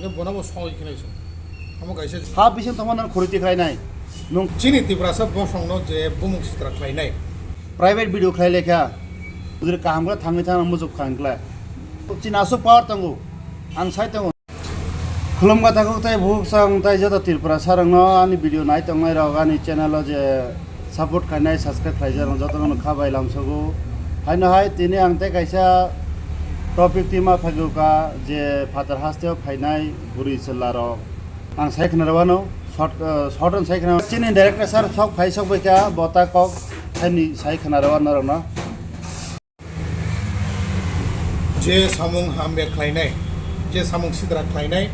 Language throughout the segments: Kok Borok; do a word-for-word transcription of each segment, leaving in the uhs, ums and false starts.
Bono bo soi khe nai song. Amo kaisa ha bising tongma nang khuri tikhlai nai. Nung chini Tiprasa bosongno je bumung sitra khlai nai. Private video khlai lekha. Bujur kaham khe thangwi thang mujuk khang khlai. Chini aswk power tongo. Ang sai tongo. Khulumkha takhuk tei bukhuk chwng tei joto Tripura sarokno ani video nai tongnai rok ani channel o je support khainai, subscribe khlaijak rok jotono kha bai lamsogo. Haino hai tini ang tei kaisa topic twima phaigo ka je phatar hasteo phainai bwrwi chwla rok. Ang sai khna rwano short, eh, short on sai khna. Chini director sir sok phai sok bai kha bo ta kok thaini sai khna rwano norokno. Je samung hamya khlainai, je samung sidra khlainai,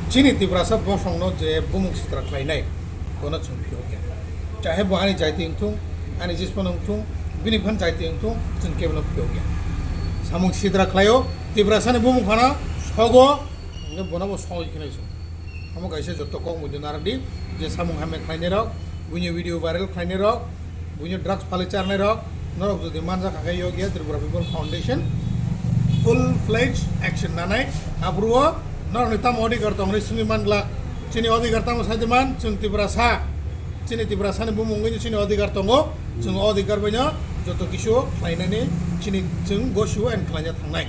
chini Tiprasa bosongno je bumung sidra khlainai, bono chwng phiyokya. Chahe bo ani jaiti wngthung, ani jismano wngthung, bini phan jaiti wngthung, chwng kebono phiyokya. Samung sidra khlaio, Tiprasani bumung phano sogo, hwnkhe bono bo sogwi khenai chwng. Omo kaisa joto kok muitu narwkdi, je samung hamya khlainai rok, buini video viral khlainai rok, buini drugs phalwi charnai rok, norok jodi manjak hakhe yokya Tripura People Foundation full fledged action nanai, aphuru o norokni tamo odhikar tong hinwi swngwi manglak, chini odhikar tamo saidi man, chwng Tiprasa, chini Tiprasani bumung wngwi chini odhikar tongo, chwng odhikar baino joto kisu khlainani chini chwng gosio and khlaina thangnai.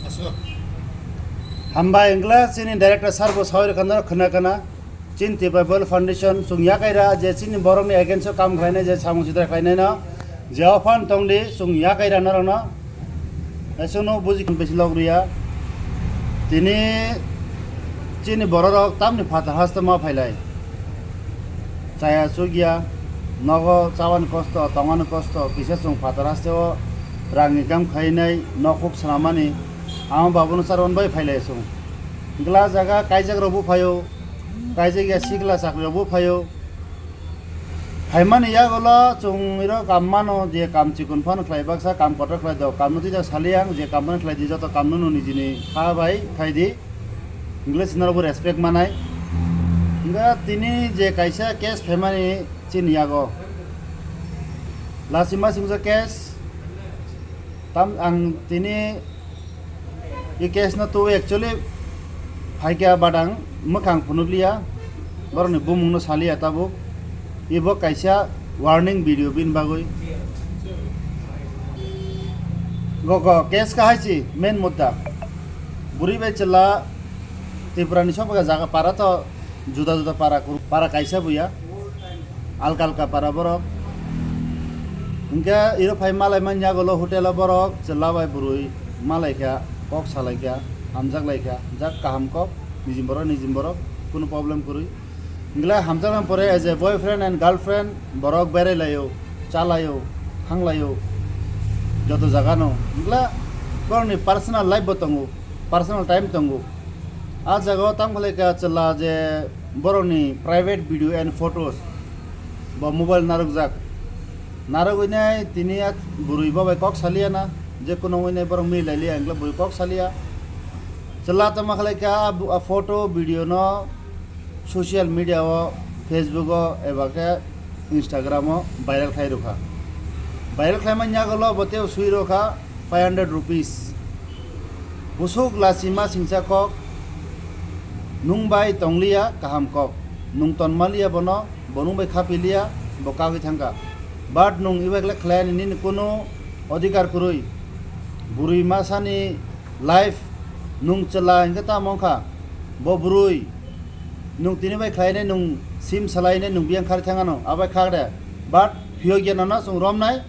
Aswk. Hambai wngkla chini director sir bo sawi rwkha norok khna khna. Chini Tripura People Foundation chwng yakai ra je chini borokni against o kam khlainai je samung sitra khlainai no je ophan tongdi chwng yakai ra norokno. Esono buji besi log riya. Tini chini bororok tamni phatar haste ma phailai. Chaya chukya, nogo chawan kosto, tongan kosto, kisa chwng phatar haste o rangni kam khainai, nokhuk swnamani, ama babuno charwan bai phailai chwng. Glass jaga kaijak rok bo phaio, kaijak ya sikla chakri rok bo phaio. Phaimani yagulo chwng iro kam mano je kam chikon phano khlai baksa, kam kotor khlai do, kam no twijak sali ang je kam phano khlai di, joto kam no nijini kha bai khai di. English norok bo respect manai. Hingga tini je kaisa case phaimani chini yago. Lachima singsa case. Tam ang tini I case no tu actually phaikya badang mwkhang phunukliya, borokni bumungno saliya tabuk. Ibo kaisa warning video bini bagwi. Go go case kahai si main mudda. Buri bai chwla Tripura ni sobaga jaga para to juda juda para kuru-, para kaisa buya. Alka alka para borok. Hingke iro phai malai man yagulo hotel o borok chwla bai bwrwi malai kha, kok salai kha, hamjak lai kha, jak kaham kok, nijim borok nijim borok, kunu problem kwrwi. Hingke hamjak nang pore as a boyfriend and girlfriend borok berai laio, cha laio, thang laio, joto jaga no. Hingke borokni personal life bo tongo, personal time tongo. A jaga o tang khlai kha chwla je borokni private video and photos bo mobile narwkjak. Narwgwinai tini a bwrwi bo bai kok saliya na, je kuno wngwi nai borok mili lai liya, hwnkhe bwrwi kok saliya. Chwla tamo khlai kha a bu-, a photo video no social media o, Facebook o eba khe Instagram o viral khlai rwkha. Viral khlaimani yagulo bo tei swi rwkha five hundred rupees. Busuk lachima singcha kok, nwng bai tongliya kaham kok, nwng tonmaliya bono, bo nwng bai khapiliya, bo kagwi thangkha. But nwng ibai khlai khlaiyani nini kunu odhikar kwrwi. Bwrwi masani life nwng chwla hwnkhe tamo wngkha? Bo bwrwi nwng tini bai khlainai, nwng sim salainai, nwng biyang khari thangano, abai khak de. But phiyokya nono chwng romnai.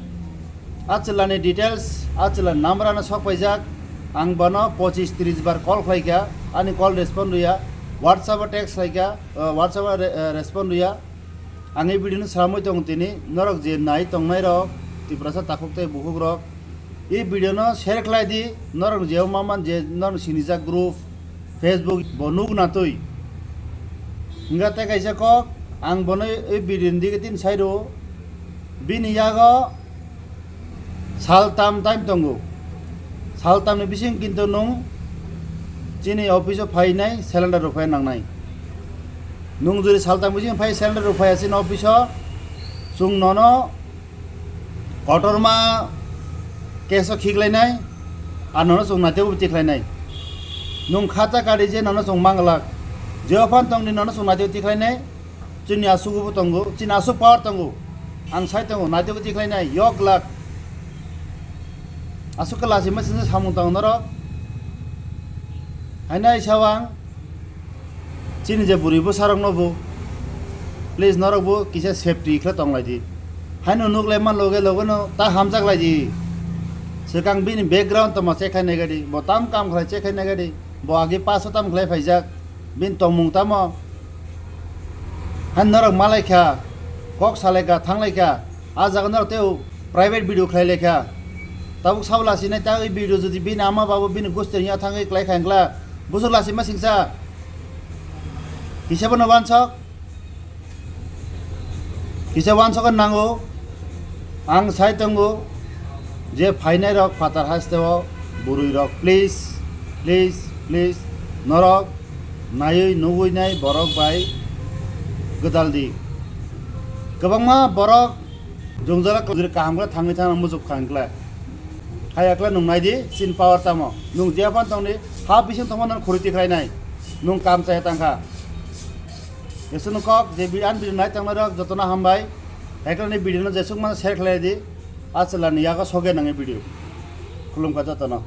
A chwlani details, a chwlani number ano sok paijak. Ang bono pochis tris bar call khlai kha, ani call respond rwya. WhatsApp o text khlai kha, uh, WhatsApp o re-, uh, respond rwya. Ang ei video no sramwi tongo tini, norok je nai tongnai rok, Tiprasa takhuk tei bukhuk rok, ei video no share khlai di, norok je ma man je norok sinijak group, Facebook bo nuk na twi. Hingga tei kaisa kok, ang bono ei video ni dige tin sai rw, bini yago Saltam time tongo. Saltamni bising kintu nwng chini office o phainai cylinder rok phai nangnai. Nwng jodi saltam bising phai cylinder rok phai chini office o, chwng nono kotorma case o khiklainai, ar nono chwng naitugwi tikhlainai. Nwng khata kari je nono chwng manglak. Jehophani tongni nono chwng naitugwi tikhlainai, chini aswk bo tongo, chini aswk power tongo, ang sai tongo, naitugwi tikhlainai, yok glak. Aswk khe lachima singsa samung tongo norok. Haino ai sao ang, chini je bwrwi bwsarokno bo, please norok bo kisa safety khe tonglaidi. Haino nuklai man loge loge no ta hamjak laidi. Swkang bini background tongma check khai naigadi, bo tam kam khlai check khai naigadi, bo agi paso tam khlai phaijak, bini tongmung tamo. Haino norok malaikha, kok salaikha, thanglaikha, a jaga norok tei private video khlai laikha. Tabuk sabo lasinai ta wi video jodi bini ama babu bini gosti ya thangwi klai kha wngkla, busuk lasima singsa. Kisa bono wansok. Kisa wansok nango. Ang sai tongo je phainai rok phatar hasteo bwrwi rok, please, please, please, norok naiwi nugwi nai borok bai gwdal di. Kwbangma borok jwngjala kwrwi kaham khe thangwi thangna muchuk kha wngkla. Hayakla nung nai di, chin power tamo. Nung jia phan tongni ha bising tongma nang khuri tikhlai nai. Nung kam chaya tangkha. Jeswk nung kok je bi an bi nai tangna rok jotono hambai. Hayakla ni video no jeswk man share khlai di. Achwla ni yago soge nang video. Khulum kha jotono.